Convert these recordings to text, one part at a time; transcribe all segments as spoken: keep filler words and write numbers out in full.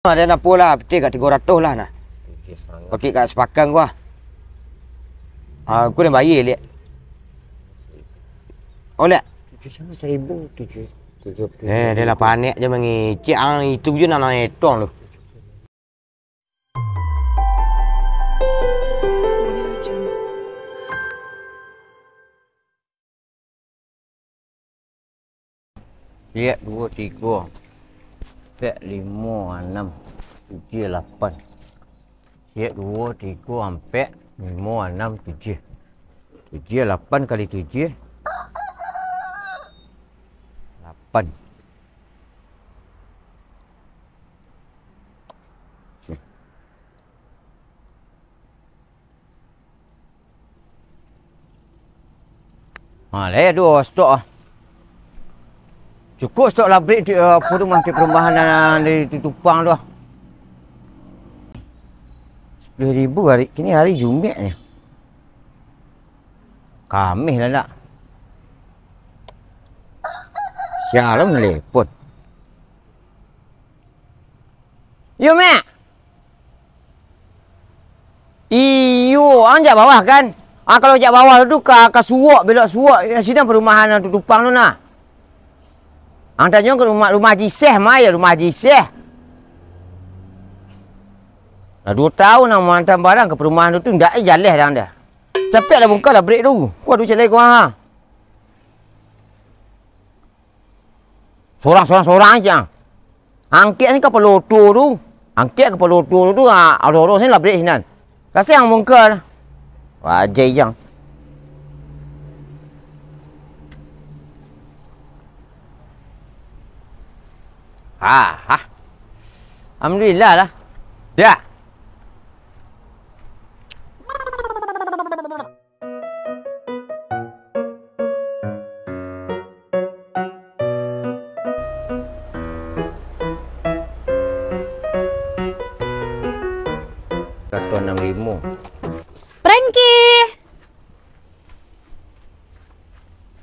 Ado nan apo lah, pitih ka tigo ratuih lah nah. Tujuah satangah. Pakai ka sapakang gua. Ah, aku dah bayar, liak. Oh, liak. Tujuah satangah saribu, tujuah, tujuah puluah. Eh, dah lah panek je mangecek, ang itu je nan etong tu. Siak, duo, tigo, ampek, limo, anam, tujuah, lapan. Siak, duo, tigo, ampek, limo, anam, tujuah. Tujuah, lapan kali tujuah. Lapan. Ha, lai duo stok ah. Cukuik stok labrik di, eh, apo tu, mah, di perumahan nan di Tutupang tu ah. Sapuluah ribu hari, kini hari Jumaik ni. Kamih lah nak. Sialan nelepon. Yo, Mak. Iyo, ang jak bawah kan? Ah, kalau jak bawah tu ka, ka suok, belok suok, ya, sinan perumahan nan Tutupang tu nah. Ang tanyo ka rumah, rumah Haji Syekh, ma yo rumah Haji Syekh. Lah duo taun ang maanta barang ka perumahan tu, tu ndak jaleh dang dah. Capek lah bongka lah brek tu. Ko ado caliak ko ha. Sorang, sorang, sorang aja. Angkek ni kapalo oto tu. Angkek kapalo oto tu, ah, aro-aro sini lah brek sinan. Kasih ang bongka lah. Wajai jang. Ha, ha. Alhamdulillah lah. Ya. Satu enam lima. Prengki!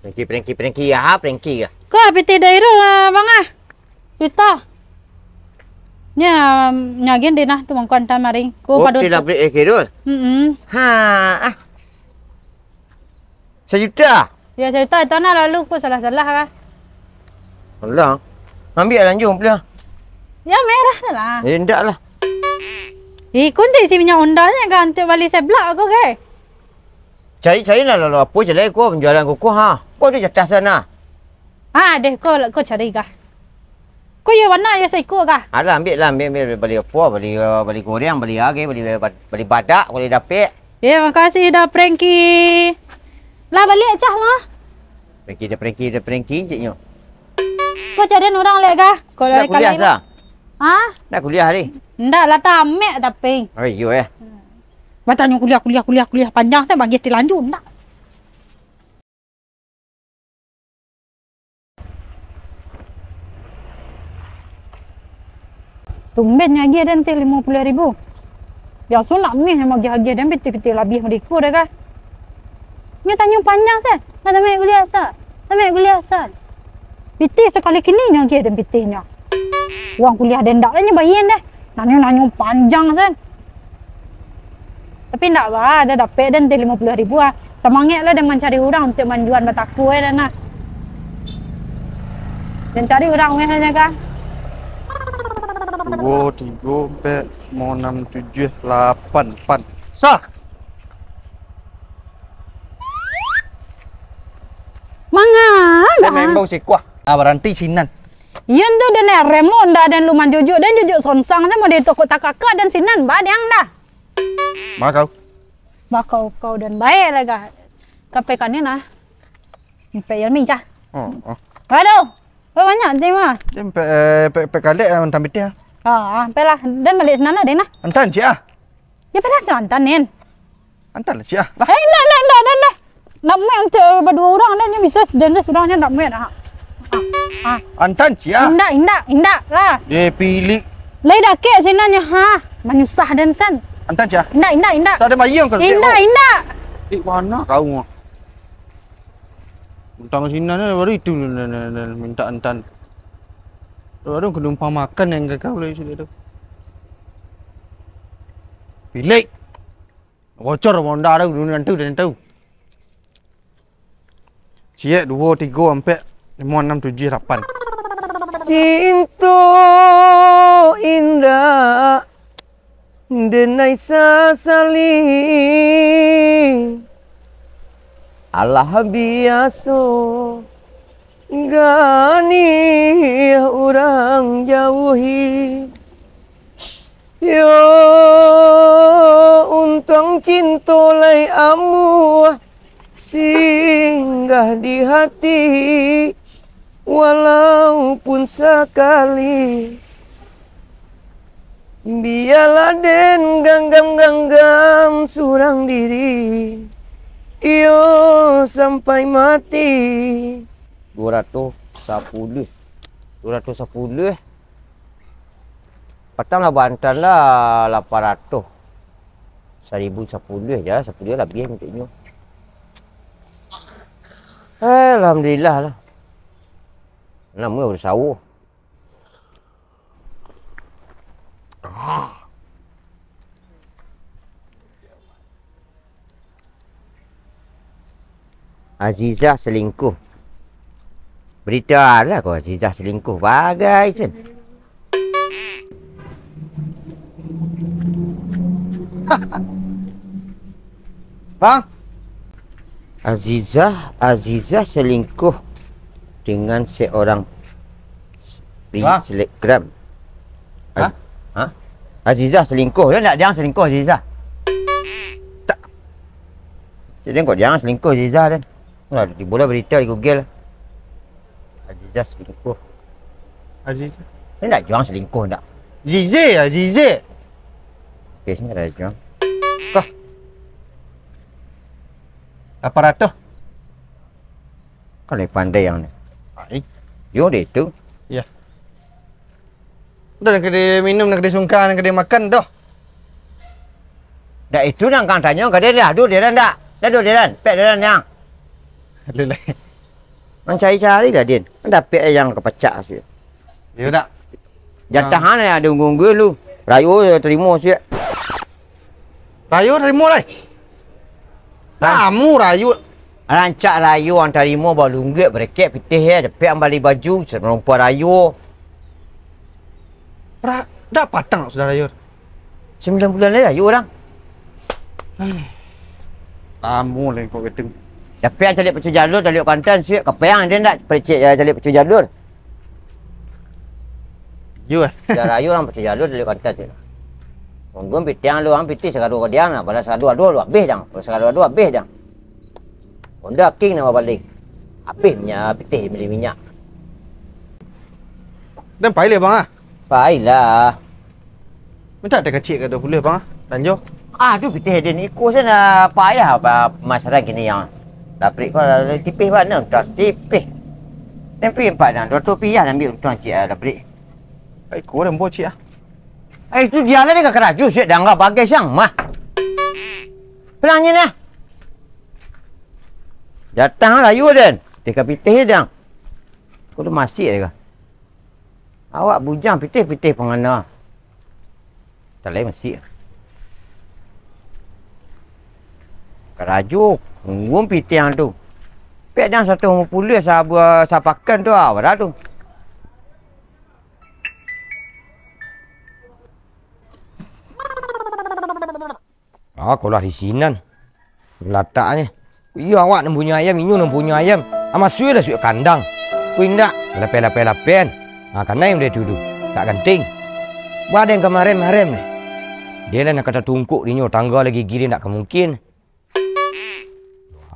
Prengki, Prengki, Prengki, ah, Prengki ka? Ko, pitih Dairul lah, Bang, ah. Juta. Nya, nya agiah den nah, tu mangko antaan mari. Ko, oh, padot tu. Pitih labrik eh, Kidul? Mm-mm. Ha, ah. Sajuta? Ya, sajuta. Itu nah lalu ko salah-salah lah. Alah. Ambiak lanjut, Piliah. Ya, merah dah lah. Eh, ndak lah. Eh, kunti isi minyak Honda nya kan, untuk bali seblak ko, ke? Cari-cari lah, lalu apo caliak ko, penjualan kukuah, ha. Ko di atas sana. Ha, deh, ko, ko cari kah? Ko iyo bana, iyo saiko kah? Alah, ambiak lah, ambiak, ambiak, bali apo, bali, eh, bali goreng, bali age, bali, bali badak, bali dapek. Eh, makasih dah, Prengki. Lah, baliak cah mah. Prengki dah, Prengki dah, Prengki, ciknyo. Ko carian urang lek kah? Ko nak dari kuliah, kali sa? Ha? Nak kuliah, hari? Ndak lah, tamek tapi. Oh, iyo, eh. Batanyo kuliah, kuliah, kuliah, kuliah panjang, sa bagi tilanjur, ndak? Tumben nyo agiah den teh limo puluah ribu. Biaso nak meh nyo agiah-agiah den pitih-pitih labiah mariko deh kah. Nyo tanyo panjang se, lah tamek kuliah sa, tamek kuliah sa. Pitih sakali kini nyo agiah den pitih nyo. Uang kuliah den ndak lah nyo bayia deh. Nanyo-nanyo panjang sen. Tapi ndak ba, dah dapek den teh limo puluah ribu ah. Samangek lah den mancari urang untuak manjuan batako eh den ah. Den cari urang weh lah kan. Duo, tigo, ampek, limo, anam, tujuah, lapan, pan. Sah! Manga, manga. Memang sikuah. Ah, baranti sinan. Iyo tu, den remo ndak den lu manjujuk, den jujuk songsang samo di toko takaka den sinan, ba diang dah. Makau. Makau kau den bae lah kah. Kape kane nah. Ampek yo minta. Oh, oh. Aduh. Banyak ti mah. Dia ampek, eh, ampek, ampek kalek lah, antan pitih ah. Ah, ampek lah. Den baliak sinan lah, den nah. Antan ciek ah. Ya, pernah sih antan, Nin. Antan lah, ciek ah. Lah. Eh, indak, indak, indak, indak, indak. Ndak muek untuak baduo urang, ndak, nyo bisa den surang nyo ndak muek, ha. Ah, ah. Antan, ciek ah. Indak, indak, indak lah. Deh, pilik. Lai dakek sinan nyo, ha. Manyusah den sen. Antan, ciek ah. Indak, indak, indak. Sa den bayia ka. Indak, indak. Eh, mana kau? Utang sinan, baru itu minta antan. Baru ka numpang makan nan kakak lai sudah tu. Ilik. Bocor Honda tu, dunia tu, dunia tu. Ciek, duo, tigo, ampek, limo, anam, tujuah, lapan. Cinto indak denai sasali. Alah biaso gani urang jauhi. Yo, untuang cinto lai amuah singgah di hati, walaupun sakali. Bialah den ganggam-ganggam surang diri, iyo sampai mati. Duo ratuih sapuluah. Duo ratuih sapuluah. Patang lah bantan lah lapan ratuih. Saribu sapuluah ja, sapuluah labiah mintaknyo. Eh, alhamdulillah lah. Namuah barusaho. Azizah selingkuh. Berita lah kau Azizah selingkuh. Bagai sen. Bang. Azizah, Azizah selingkuh dengan seorang s-, di Bang. Selebgram. Az-, Hah? Hah? Azizah selingkuh. Dia nak jangan selingkuh Azizah. Tak. Jadi kau jangan selingkuh Azizah dan. Lah, tibo lah berita di Google. Azizah selingkuh. Azizah. Ni nak juang selingkuh ndak? Zizi, Azizi. Oke, sini ada juang. Kah. Lapan ratuih. Kan lebih pandai yang ni. Ai. Yo, dia itu. Ya. Udah, nak kena minum, nak kena sungkan, nak kena makan, dah. Dak itu nang kang tanyo ka dia, dah. Ado dia dan dak? Dah ado dia dan? Pek dia dan yang. Aduh, lah. Mancari-cari lah, Din. Kan dapek yang kepacak, sih. Yo, dak. Jatah nah. Ado unggu-unggu lu. Rayo yo terimo, sih. Rayo terimo, lai. Nah. Tamu rayo. Rancak rayo ang tarimo, balungguak, barekek, pitih, eh. Dapek ang bali baju, sarompa rayo. Ra-, dah patang sudah rayo. Sambilan bulan lai rayo urang. Lamo lai kok gitu. Dapek ang caliak pacu jalur, caliak pantan, siap kapayang dia ndak parecek, eh, caliak pacu jalur. Iyo, eh. Sudah rayo urang pacu jalur, caliak pantan, siap. Mungkin pitih ang lu, ang pitih sagalo ka dia, nah, bala sagalo ado lu abih dang, bala sagalo ado abih dang. Honda King nan babali. Abih minyak, pitih bali minyak. Dan pai lai, Bang, ah? Pai lah. Mintak teh kacik ka duo puluah, Bang, ah? Lanjo. Ah, tu pitih den iko sana payah ba-, pamasaran kini yang. Laprik ko lah tipih bana, untuang tipih. Nempi empat dan duo tu piyah ambiak untuang cik, ah, laprik. Iko dan bo cik, ah. Eh, itu dia lah dia ka karajo, siap dangga bagai siang mah. Pelangin lah. Datang lah, yu, den. Teh ka pitih dang. Ko tu masih deh ka. Awak bujang pitih-pitih pangana. Talai masih. Karajo, unggun pitih ang tu. Pek dang satu limo puluah sabua sapakan tu, ah, bara tu. Ah, kolah di sinan. Lataknyo. Iyo awak nan punyo ayam, inyo nan punyo ayam. Ah, masuaklah suak kandang. Ko indak, lapeh-lapeh-lapeh. Ah, kanai model tu tu. Tak ganting. Ba den ka marem-marem ni. Dia lah nak kata tungkuk dinyo, tangga lagi gigi dia ndak ka mungkin.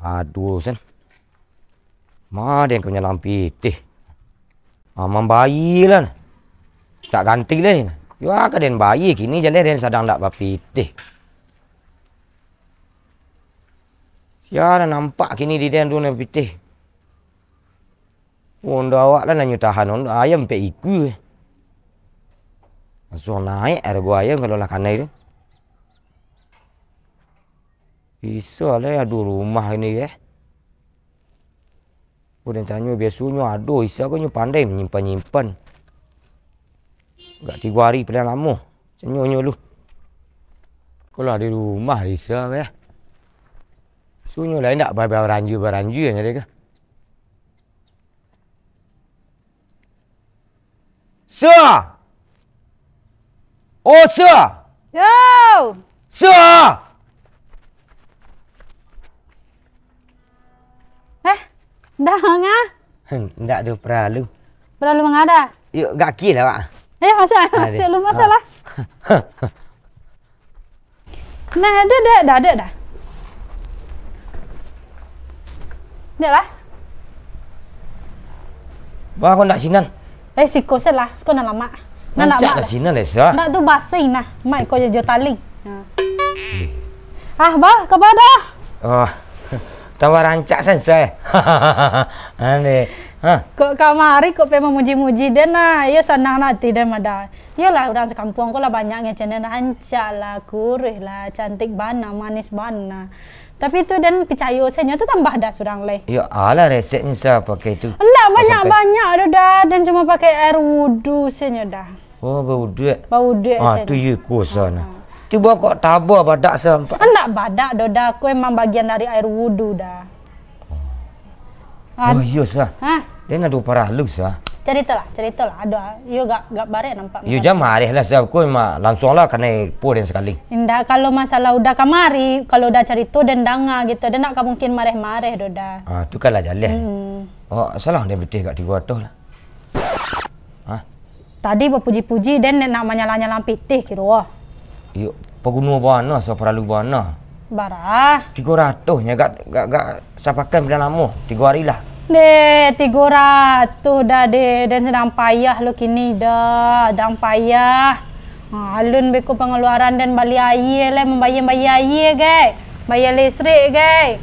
Aduh, sen. Ma den ka manyalang pitih. Ah, mambayie lah. Tak ganti lai. Yo, ka den bayie kini jaleh den sadang dak bapitih. Sia lah nampak kini di den tu nan pitih. Honda awak lah nan nyo tahan, Honda ayam ampek ikua. Langsuang naik arago ayam kalau lah kanai tu. Bisa lah ado rumah ini, eh. Ko den tanyo, biasonyo ado, isi agonyo pandai manyimpan-nyimpan. Agak tigo ari paling lamo, tanyo nyo lu. Kalau di rumah Risa, eh. Sunyo lain ndak baranjua-baranjua nyo deh ka. Sa! Oh, Sa! Yo! Sa! Eh, dah manga? Hmm, ndak ado paralu. Paralu manga dah? Yuk, gak kiri lah, Wak. Eh, masuk, masuk, lu masuk lah. Nah, dek, dek, dah, dek, dah. Dek lah. Bah, kau ndak sinan? Eh, siko se lah, siko nan lamak. Nan lamak lah. Sinan lah, Sa. Ndak tu basing nah, mak iko jo taling. Nah. Ah, bah, kaba dah? Oh, tambah rancak san, Sa. Aneh. Hah? Kok kamari kok pe mamuji-muji den nah, iyo sanang ati den mada. Iyolah, urang sakampuang ko lah banyak ngecen den, rancak lah, kuruih lah, cantik bana, manis bana. Tapi tu den picayo se nyo tu tambah dah surang lai. Yo, alah reseknyo Sa pakai tu. Ndak banyak-banyak tu dah, den cuma pakai air wudu se nyo dah. Oh, bauduak. Bauduak se nyo. Ah, tu yo iko Sa nah. Cubo kok taba badak Sa. Ndak badak doh dah, ko emang bagian dari air wudu dah. Oh, iyo Sa. Hah? Den ado paralu Sa. Caritolah, caritolah. Ado, iyo gak, gak barek nampak. Iyo, jan mareh lah Sa, ko ma-, langsuang lah kanai po den sakali. Indak, kalau masalah udah kamari, kalau udah carito den danga gitu, den ndak ka mungkin mareh-mareh doh dah. Ah, tu kan lah jaleh. Mm-mm. Oh, salah den pitih gak tigo ratuih lah. Hah? Tadi bapuji-puji, den nak manyalang-nyalang pitih kiro. Iyo, paguno bana, saparalu bana. Bara? Tigo ratuih nyo, gak, gak, gak sapakan bulan lamo, tigo ari lah. Deh, tigo ratuih dah deh, den sadang payah lo kini dah, sadang payah. Ha, alun beko pangaluaran den bali aia lai, mambayia-bayia aia gai, bayia listrik gai.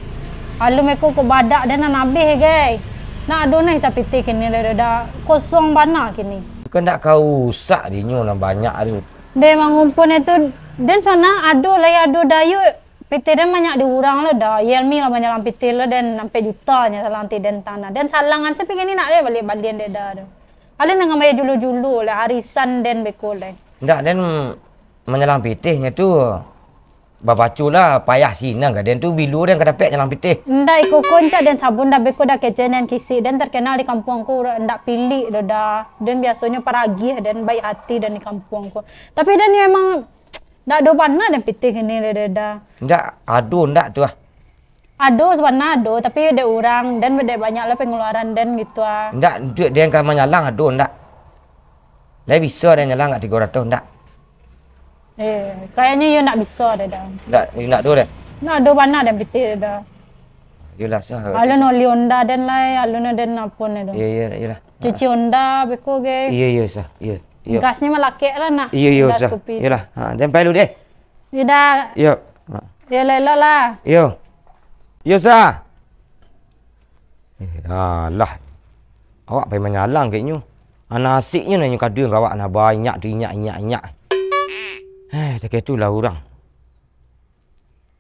Alun beko kok badak den nan abih gai. Nak ado nai sapitih kini lai dah, kosong bana kini. Kan ndak ka usak dinyo nan banyak tu. Deh, mangumpun itu, den sana ado lai ado dayuik. Pitih den banyak di urang lah dah. Yelmi lah manyalang pitih lah den, ampek juta nyo salang ti den tanah. Den salangan sapi kini nak deh baliak balian dek dah tu. Alun dengan bayar julu-julu lah, arisan den beko lai. Ndak, den manyalang pitihnyo tu bapacu lah, payah sinan ka den tu, bilo den ka dapek nyalang pitih. Ndak, iko ko ancak den sabun dah beko dah kecen den kisik, den terkenal di kampuang ko urang ndak pilik doh dah. Den biasonyo paragiah, den baik hati den di kampuang ko. Tapi den ni emang ndak ado bana den pitih kini doh dah. Ndak ado ndak tu ah. Ado sabananyo ado, tapi dek urang, den dek banyak lah pengeluaran den gitu ah. Ndak, untuak den ka manyalang ado ndak? Lai bisa den nyalang ka tigo ratuih ndak? Eh, kayaknyo iyo ndak bisa deh dah. Ndak, iyo ndak ado deh. Ndak ado bana den pitih deh dah. Iyolah, sah. Alun oli Honda den lai, alun den apo ni tu. Iyo, iyo, iyolah. Cuci Honda beko ge. Iyo, iyo, sah. Iyo, iyo. Gasnyo malakek lah nah. Iyo, iyo, gas sah. Kopi. Iyolah. Ha, den pai dulu deh. Iyo dah. Iyo. Ha. Iyo, elok-elok lah. Iyo. Iyo, sah. Eh, alah. Awak pai manyalang kek nyo. Nasibnyo nan nyo kaduang ka awak nah, banyak tu inyak, inyak, inyak. Eh, takah itulah urang.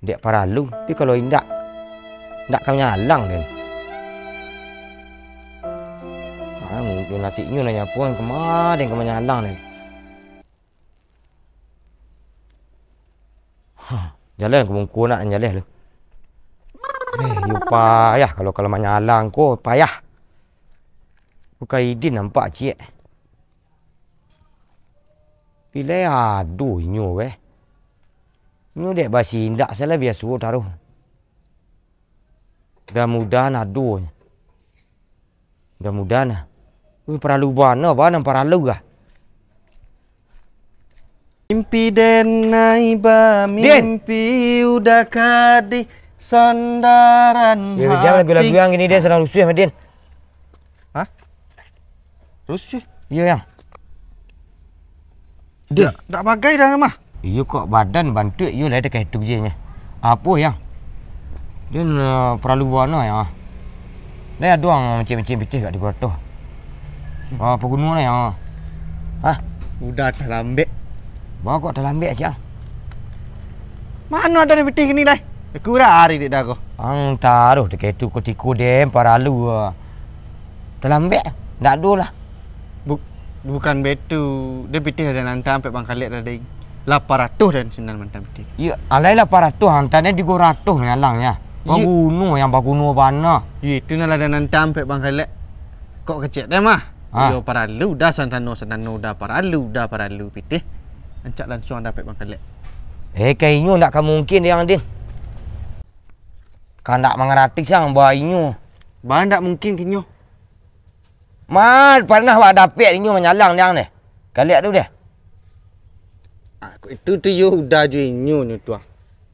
Dek paralu, tapi kalau indak, indak ka manyalang den. Ah, mungkin nasibnyo nan nyapuang kama den ka manyalang den. Huh, jalan ka bungku nak jaleh lu. Eh, yo payah kalau, kalau manyalang ko, payah. Bukan idin nampak ciek. Pilih ado inyo weh. Inyo dek basindak salah biaso taruh. Mudah-mudahan ado. Mudah-mudahan lah. Wih, paralu bana, bana paralu lah. Mimpi den ai bamimpi, udah ka di sandaran. Yo, jangan lagu-lagu yang gini, dia sedang rusuh sama Din. Hah? Rusuh? Iyo, Yang. Din. Dak, dak bagai dah mah. Iyo kok, badan bantuak iyo lah dekat itu je nya. Apo, Yang? Din, eh, paralu bana, Yang. Lai ado ang mancik-mancik pitih kat di koto. Ah, paguno lah, Yang. Hah? Udah talambek. Ba kok talambek, Cang? Mano ado di pitih kini lai? Kurang ari dek dah ko. Ang taruh dekat itu kutiko den paralu, ah. Talambek, ndak ado lah. Bu-, bukan betu, dia pitih ada nantang pek bangkalek dah, ding. Lapan ratuih den sinan mantang pitih. Iyo, alai lapan ratuih, antah den tigo ratuih manyalang nyo. Iyo. Baguno, nan baguno bana. Iyo, itu nan lah den antah ampek Bang Kalek. Kok kecek den mah. Ah. Iyo, paralu dah santano-santano dah paralu, dah paralu pitih. Rancak lansuang dapek Bang Kalek. Eh, ka inyo ndak ka mungkin, Diang, Din. Kandak mangarati siang ba inyo. Ba ndak mungkin ka inyo. Ma, parnah wak dapek inyo manyalang, Diang, deh. Kalek tu deh. Ah, itu tu yo udah jo inyo nyo tu ah.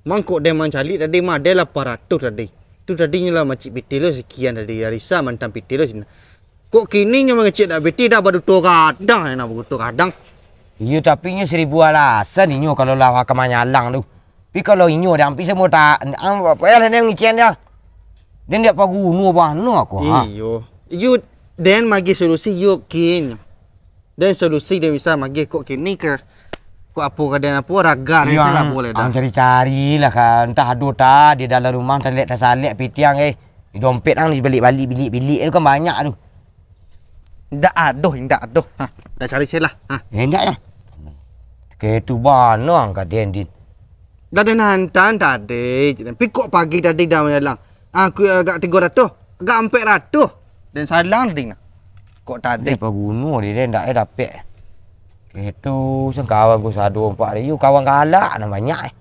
Mangko den mancaliak tadi mah, den lapan ratuih tadi. Tu tadi nyo lah mancik pitih lo sakian tadi, arisa mantang pitih lo sinan. Kok kini nyo mangecek dak pitih dah baduto gadang, nak baduto gadang. Iyo, tapi inyo saribu alasan inyo kalau lah ka manyalang tu. Tapi kalau inyo dah ampia samo tak, ah, payahlah den ngicen dah. Den dak paguno bana ko, ha. Iyo. Iyo, den magih solusi yo kin. Den solusi den bisa magih kok kini ka, kok apo ka den apo raga den. Iyo, salah ang, boleh dah. Ang cari-cari lah ka, antah ado ta di dalam rumah, talek tasalek pitih ang, eh. Di dompet ang di balik-balik, bilik-bilik tu kan banyak tu. Indak ado, indak ado. Ha, dah cari se lah. Ha. Eh, indak yo. Ke tu bana ang ka den, Din. Dah den hantam tadi. Tapi kok pagi tadi dah manyalang. Aku agak tigo ratuih, agak ampek ratuih. Den salang tadi nah. Kok tadi? Dek paguno di den ndak eh dapek. Itu sangkawan ku sado ampek ribu, kawan galak nan banyak eh.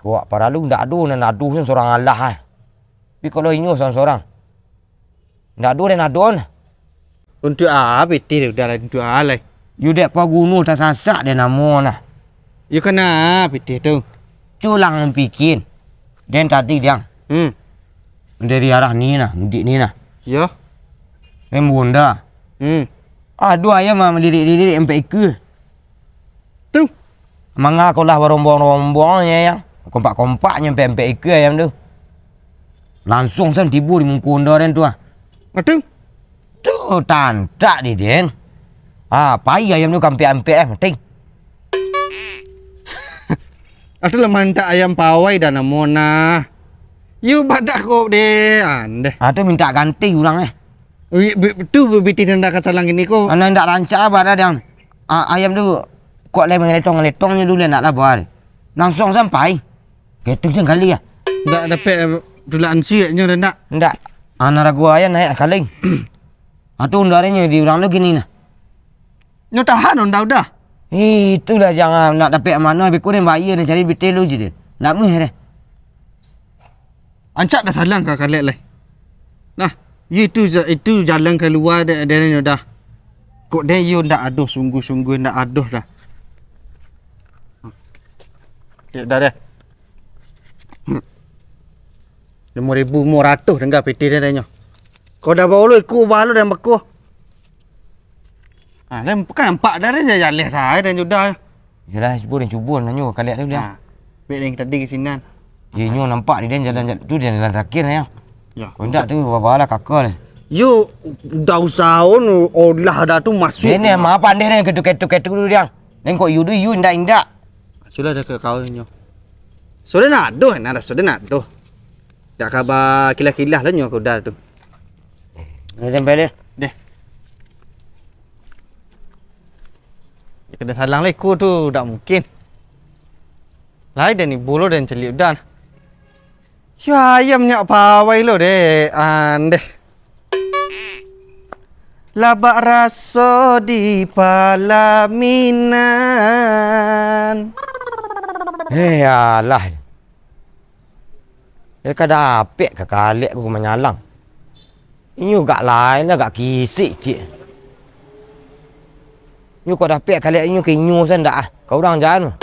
Kok paralu ndak ado nan ado surang alah eh. Tapi kalau inyo surang-surang, ndak ado den ado nah. Untuak a pitih tu, dah lah, untuak a lai. Yo dek paguno tasasak den namo nah. Yo kana pitih tu? Culang pikin. Den tadi diang. Hmm. Dari arah ni nah, mudik ni nah. Yo. Den bonda. Hmm. Ado ayam malirik-lirik ampek ikua. Tu. Manga ko lah barombong-rombongnyo, Yang. Kompak-kompaknyo ampek-ampek ikua ayam tu. Lansuang san tibo di muko onda den tu ah. Atu. Tu tantak di den. Ah, pai ayam tu ka ampek-ampek eh, mati. Atu lah mantak ayam pawai dah namo nah. Yo badak kok deh, andeh. Ah, tu mintak ganti urang eh. Wi-, bi-, tu bi-, bitih nan dah ka salang kini ko. Anak indak rancak ah, badan yang, a-, ayam tu kok lai mangeletong-ngeletongnyo dulu, indak lah buah. Langsuang sampai. Ketu je kali ah. Indak dapek, eh, tulak ansiaknyo dah indak? Indak. Anak ragu ayam naik kaling. Ah, tu undarinyo di urang tu kini nah. Nyo tahan onda udah. Itulah jangan nak dapek mano, beko den bayar den cari bitih lu je den. Nak meh deh. Ancak dah salang ka kalek lai. Nah, yo itu ja-, itu jalan kalua de-, dari nyo dah. Kok den yo ndak adoh, sungguh-sungguh ndak adoh dah. Yo dah deh. Hmm. Limo ribu limo ratuih tangga pitih den nyo. Kau dah bawa lu iku balu dan beko. Ah, den kan nampak dah den jaleh sae den sudah. Yalah, cubo den cubo nanyo ka kalek tu lah. Ah, bek den tadi ka sinan. Ye, nyo nampak di den jalan, jalan tu jalan terakhir nah, ya. Ya. Kau indak tu babalah kakal. Yo, dah usaho nu olah dah tu masuk. Den ni maaf pandai den ketu-ketu-ketu dulu diang. Den kok yu du yu indak-indak. Sudah dah ka kau nyo. Sudah nak doh, nah dah sudah nak doh. Dak kaba kilah-kilah lah nyo ka udah tu. Dah sampai deh. Deh. Kena salang lah iko tu, dak mungkin. Lai den ibo lo den caliak udan. Yo ayam nyak pawai lo dek, andeh. Labak raso di palaminan. Eh, alah. Eh, ka dapek ka kalek ko manyalang. Inyo gak lain lah, gak kisik cik. Inyo kok dapek kalek inyo ka inyo sa ndak ah, ka urang jan.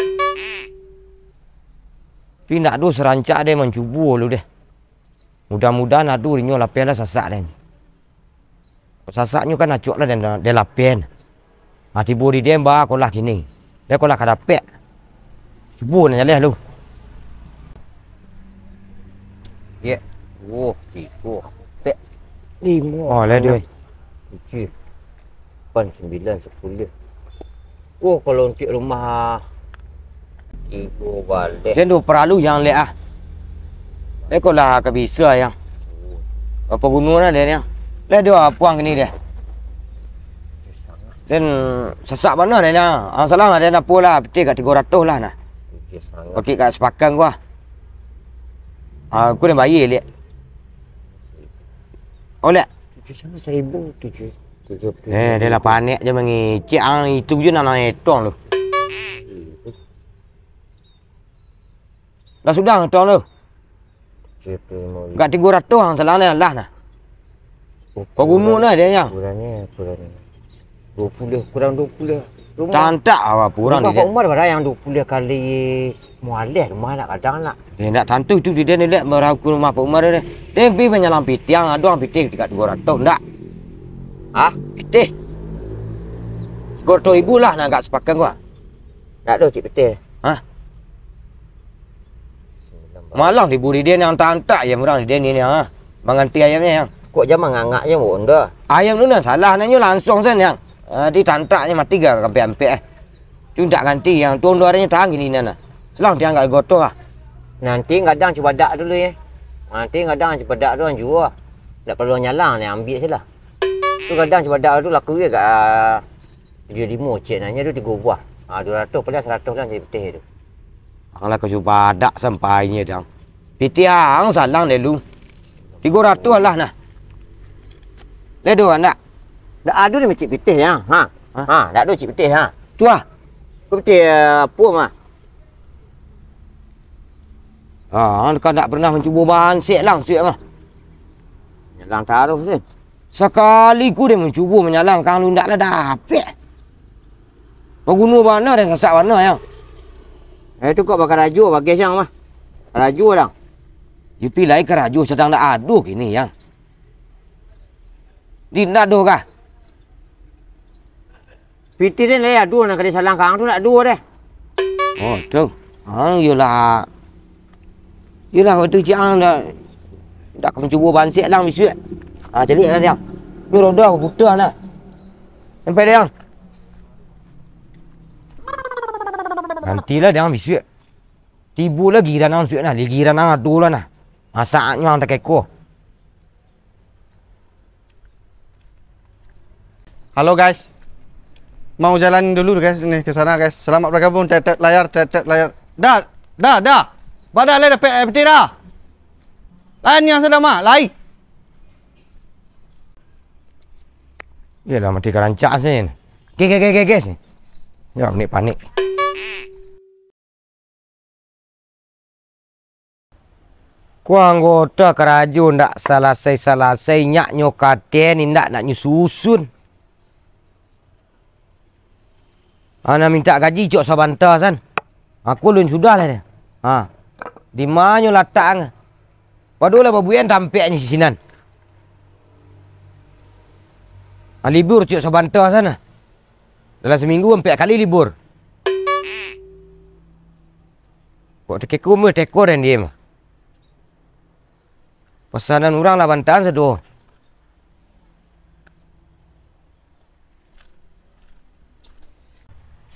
Tapi ndak ado sarancak deh mancubo lu deh. Mudah-mudahan ado inyo lapeh lah sasak den. Sasaknyo kan acok lah den, den lapeh. Ah, tibo di den ba ko lah kini. Den ko lah ka dapek. Cubo nan jaleh lu. Ye. Duo, tigo, ampek, limo, oh, lah, anam, duo. Tujuh, lapan, sambilan, sapuluah. Oh, kalau untuak rumah tigo baleh. Den tu paralu jan lek ah. Eko lah ka bisa yang. Apa guno lah den yang. Lah duo puang kini deh. Den sasak bana den, ah. Ah, salah lah den, apo lah, pitih ka tigo ratuih lah nah. Tujuah satangah. Pakek ka sapakang gua. Ah, aku den bayia, liak. Oh, liak. Tujuah satangah saribu, tujuah, tujuah puluah. Eh, den lah panek je mangecek, ah, itu je nan etong tu. Lah sudah ngetong tu. Tujuah puluah limo ribu. Gak tigo ratuih ang salang lah, lah nah. Oh, Kau gunung kurang, nah dia, yang. Kurangnya, kurangnya. Dua puluh, kurang dua puluh. Rumah. Tantak apa kurang rumah dia. Pak Umar bara yang dua puluh kali mualeh rumah nak kadang nak. Dia nak tantu tu dia, dia nak baraku rumah Pak Umar dia. Dia pergi manyalang pitih, ang ado ang pitih dekat tigo ratuih, ndak? Hah? Pitih. Tigo ratuih ribu lah nak agak sapakang gua. Ndak ado cik pitih. Hah? Malah diburi dia yang tantak ayam urang di den ni, ha. Manganti ayamnya, yang. Kok jan mangangak je, Wak Onda? Ayam tu nan salah, nan nyo langsung sen, yang. Ah, ditantak je mati ga kampek-ampek, eh. Cundak ganti, yang tu Onda aranyo tahan gini nan, ah. Selang tiang gak gotoh, ah. Nanti gadang cubadak dulu, ye. Nanti gadang cubadak tu, ang juo. Ndak paralu nyalang, ni ambiak sajolah. Tu gadang cubadak tu laku, ye, gak Tujuah limo cek nyo tu tigo buah. Ha, duo ratuih paliang saratuih lah cek pitih tu. Ang lah ka cubadak sampai nyo dang. Pitih ang salang deh lu. Tigo ratuih lah nah. Ledo ndak? Ndak ado ni cek pitih yang. Ha. Ha? Ha, ndak ado cek pitih ha. Tu ah. Ko pitih, eh, apo mah? Ha, ang kan ndak pernah mancubo bansek lang suek mah. Nyalang taruih sin. Sakali ku den mancubo manyalang, kang lu ndak lah dapek. Paguno bana den sasak bana, yang. Eh, tu kok bakarajo bagai siang mah. Karajo dang. Yo pi lai karajo sadang ndak ado kini, yang. Di ndak ado kah? Pitih den lai ado, nan ka disalang ka ang tu ndak ado deh. Oh, tu. Ang iyolah. Iyolah, waktu cik ang ndak, ndak ka mancubo bansek lang bisuak. Ha, caliak lah, Diang. Ni roda baputuih nah. Sampai, Diang. Nantilah, Diang, bisuak. Tibo lah giliran ang bisuak nah. Giliran ang ado lah nah. Masaknyo ang takeko. Halo guys. Mau jalan dulu guys, ni ke sana guys. Selamat bergabung, tet, tet, layar, tet, tet, layar. Dah, dah, dah. Badan lai dapek, eh, peti dah. Lain yang sedang mah, lai. Iyalah, mati karancak sin. Guys, guys, guys, guys, guys. Ya, panik, panik. Ko anggota karajo ndak salasai-salasai, nyak nyo katen indak nak nyo susun. Ana mintak gaji cok sabanta san. Aku lun sudah lah. Ha. Di ma nyo latak ang? Padolah babuikan tampeknyo sisinan. Ha, libur cok sabanta san. Dalam saminggu ampek kali libur. Kok takeko mah teko dan dia mah. Pasanan urang lah bantahan sado.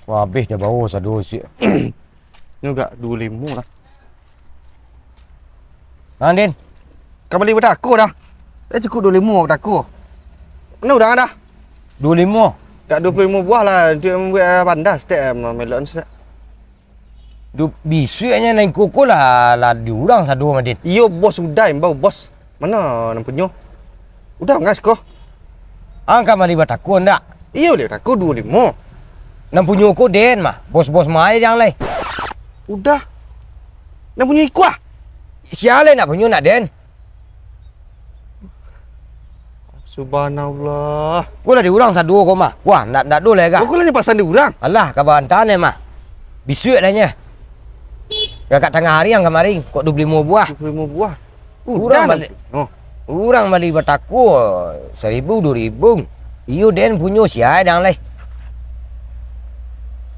Wah, abih dah bawa sado siak. Ni agak duo limo lah. Nah, Din. Ka bali batako dah. Dah cukup duo limo batako. Mana urang dah? Duo limo. Agak duo puluah limo buah lah untuk mambuek, eh, pandas, tek, eh, melon, tek. Du-, bisuaknyo nan iko ko lah, lah di urang sado mah, Din. Iyo, bos udah imbau, bos. Mano nan punyo? Udah ngas ko. Ang ka bali batako ndak? Iyo, bali batako duo limo. Nan punyo ko den mah, bos-bos mai dang lai. Udah. Nan punyo iko ah? Sia lai nak punyo nak den. Subhanallah. Ko lah di urang sado ko mah. Wah, ndak, ndak do lai agak. Ko lah ni pasan di urang. Alah, ka baantaan mah. Bisuak lah nyo. Agak tangah ari ang kamari, kok duo puluah limo buah. Duo puluah limo buah. Urang bali, oh. Urang bali batako saribu, duo ribu. Iyo den punyo sia dang lai.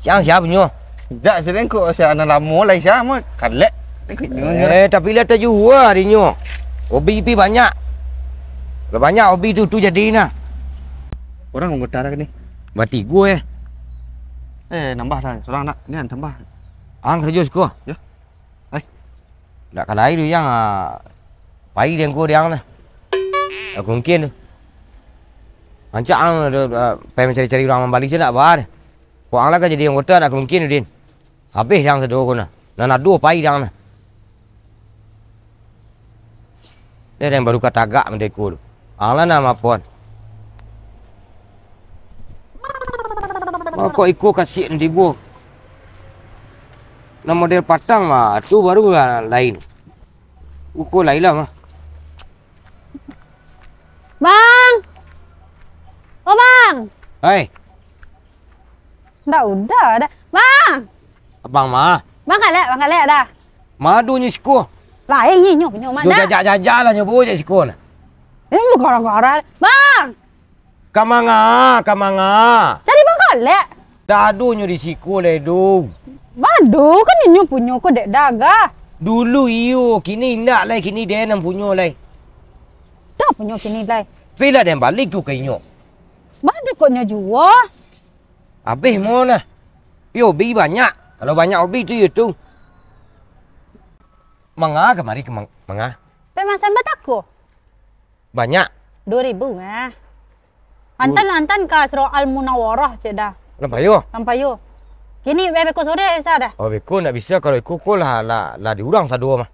Siang sia punyo. Dak, sidang kok sia nan lamo lai sia mah kalek. Eh, tapi lah tajua arinyo. Hobi pi banyak. Lah banyak hobi tu, tu jadi nah. Urang anggota dah ni. Batigo eh. Eh, nambah dah. Surang nak. Ni tambah. Ang karajo siko. Yo. Ai. Ndak ka lai tu, Yang, ah, pai di angku di ang lah. Aku mungkin tu. Rancak ang ado, ah, pai mancari-cari urang mambali se ndak ba deh. Kok ang lah ka jadi anggota, ndak ka mungkin, Udin. Abih dang sado ko nah. Nan ado pai dang nah. Deh, deh, baru ka tagak mande iko tu. Ang lah nan mapoan. Kok iko kasiak nan tibo. Nan model patang mah, tu baru lah lain. Uko lain lah mah. Bang! Oh, Bang! Hai. Ndak udah dah. Bang! Abang mah. Bang kalek, Bang kalek dah. Madu nyo siko. Lain nyo punyo mah. Jo dah. Jajak-jajak lah nyo bawa jak siko lah. Ini gara-gara. Bang! Ka manga, ka manga. Cari Bang kalek. Dak ado nyo di siko lai do. Bado kan inyo punyo ko dek daga. Dulu iyo, kini indak lai, kini den nan punyo lai. Dah punyo kini lai. Pila den bali tu ka inyo. Bado kok nyo juo. Abih mo nah. Pi obi banyak. Kalau banyak obi tu iyo tu. Manga kamari ka mang-, manga. Pemasan batako. Banyak. Duo ribu mah. Antan, antan ka Surau Al-Munawarah, cek dah. Lampayo. Lampayo. Kini, eh, beko sore bisa dah. Oh, beko ndak bisa, kalau iko ko lah, lah, lah di urang sado mah.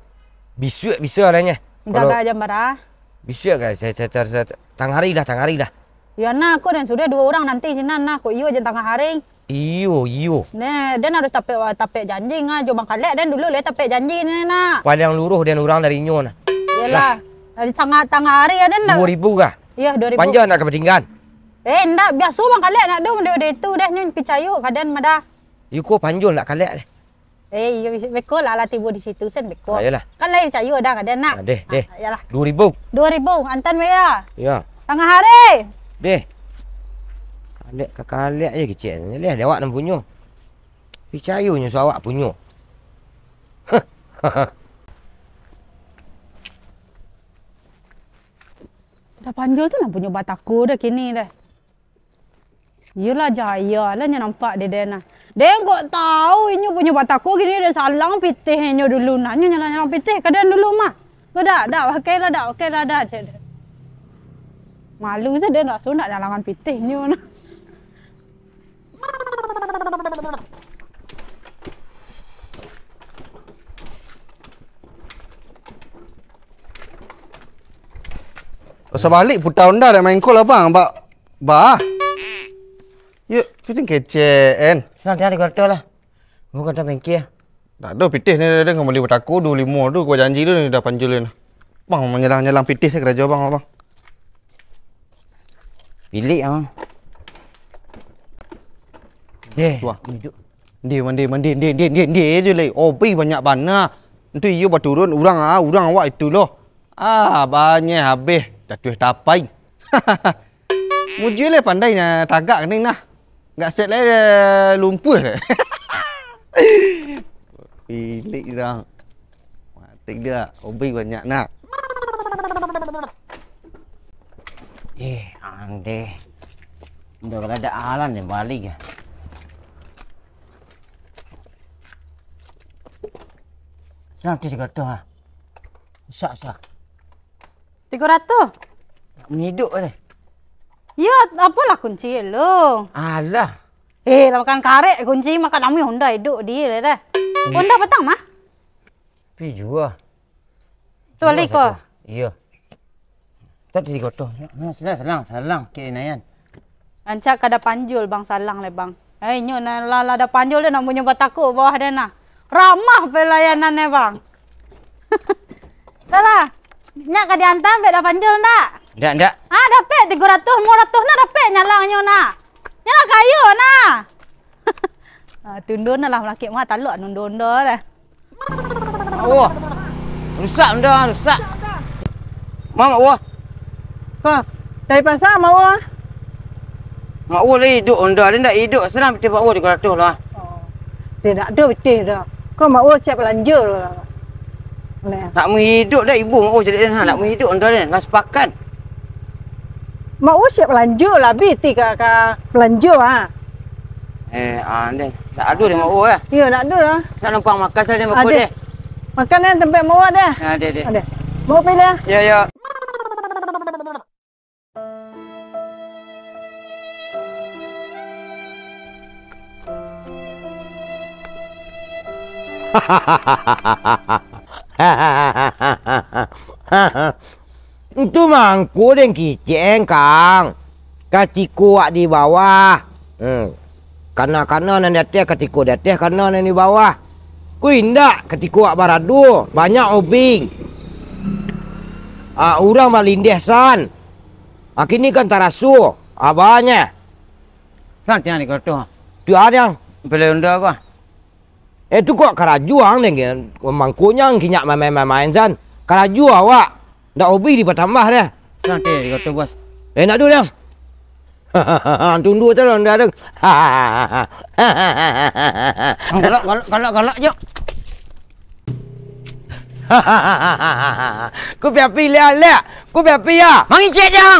Bisuak bisa lah nyo. Kalau jaga jam bara? Bisuak ka, sa-, sa-, sa-, sa-, tangah hari dah, tangah hari dah. Yo nah, ko den suruah duo urang nanti sinan nah, kok iyo jan tangah hari. Iyo, iyo. Nah, den harus tapek, tapek janji nga jo Bang Kalek, den dulu lai tapek janji ni nak. Paliang luruih den urang dari inyo nah. Iyolah. Dari tangah, tangah hari yo den lah. Duo ribu kah? Iyo, duo ribu. Panjang ndak ka patinggan? Eh, ndak, biaso Bang Kalek nak do model itu deh, nyo picayo ka den mah dah. Iyo ko panjol ndak Kalek deh. Eh, iyo, beko lah, lah tibo di situ sen beko. Ah, iyolah. Kan lai cayo dah ka den nak. Ah, deh, deh. Ah, iyolah. Duo ribu. Duo ribu, antan bae ya. Iya. Tangah hari. Deh. Kalek ka Kalek je kecek. Leh, awak nan punyo. Picayo nyo so awak punyo. Dah panjol tu nan punyo batako dah kini dah. Iyolah, jaya lah nyo nampak di den nah. Den kok tau inyo punyo batako kini, den salang pitih inyo dulu nah. Nyo nyalang-nyalang pitih ka den dulu mah. Ko dak, dak, pakai lah dak, pakai lah dak, cek den. Malu se den, langsung nak nyalangan pitih nyo nah. Usah balik puta onda dak main kol abang, bak Bah. Yuk, pitih kecek, en. Sanang, tingga di koridor lah. Bukan dah bengke. Dak ado pitih ni, dah, dah, kembali batako duo limo tu, gua janji tu ni, dah panjul ni. Bang, manyalang-nyalang pitih saya karajo bang, bang. Pilik, ah. Deh, Wah. Hidup. Dia mandi, mandi, dia, dia, dia, dia je lai. Obi banyak bana. Nanti iyo baturun, urang, ah, urang awak itu loh. Ah, banyeh habih, jatuah tapai. Mujua lai pandai nah, tagak kening nah. Gak set lai lumpuah lai. Pilik dah. Mati dah, obi banyak nak. Eh, andeh. Udah kada ada alan deh balik ya. Senang tu kata ha. Sak, sak. Tigo ratuih. Nak maiduik deh. Yo, apolah kunci lu? Alah. Eh, lah makan karek kunci, makan amuih Honda iduik di lah dah. Honda patang mah? Pi jua. Tu balik ko? Iyo. Tak di gotoh. Nah, salang, salang, salang, kek Inayan. Rancak kada panjul, Bang, salang le, Bang. Eh, inyo nah, lah, lah ada panjul dia nak punyo batako bawah dia nah. Ramah pelayanan eh, Bang. Dah lah. Nyak ka diantam, bek dah panjul ndak? Ndak, ndak. Ah, dapek tigo ratuih, limo ratuih nah dapek nyalang nyo nah. Nyalang kayo nah. Ah, tundo nah lah malakik mah talok nundo-undo lah. Mak Wo. Rusak benda, rusak. Mak, Mak Wo. Ha, dari pasar, Mak Wo. Mak Wo lai iduik onda, dia ndak iduik, senang pitih Mak Wo tigo ratuih lah. Oh. Dia ndak ado pitih dah. Kau Mak Wo siap balanjo lah. Nak maiduik dah ibu Mak Wo jadi dah, nak maiduik onda dia, lah sapakat. Mak Wo siap balanjo lah, bi ti ka, ka balanjo ha. Eh, ah, deh. Tak ado deh Mak Wo eh. Iyo, tak ado lah. Nak numpang makan sajo deh Mak Wo deh. Makan eh tempat Mak Wo deh. Ah, deh, deh. Deh. Mak Wo pilih. Ya, ya. Itu mangko den kicek, Kang. Katiko wak di bawah, hmm, kana-kana nan di ateh, katiko di ateh kana nan di bawah. Ku indak, katiko wak barado, banyak obing. Ah, urang balindeh san. Ah, kini kan taraso, abahnya. San, tiang di koto. Tu a, tiang. Beli undo ko. Eh, tu kok karajo ang deh, mangkonyo ang kinyak main-main san. Karajo awak, ndak hobi dipatambah deh. Santai di koto, Bos. Eh, ndak ado, deh. Tunduk tu lah, ndak ado. Galak, galak, galak, galak, jo. Ku piapi liak, liak. Ku piapi ya. Mangicek, Jang.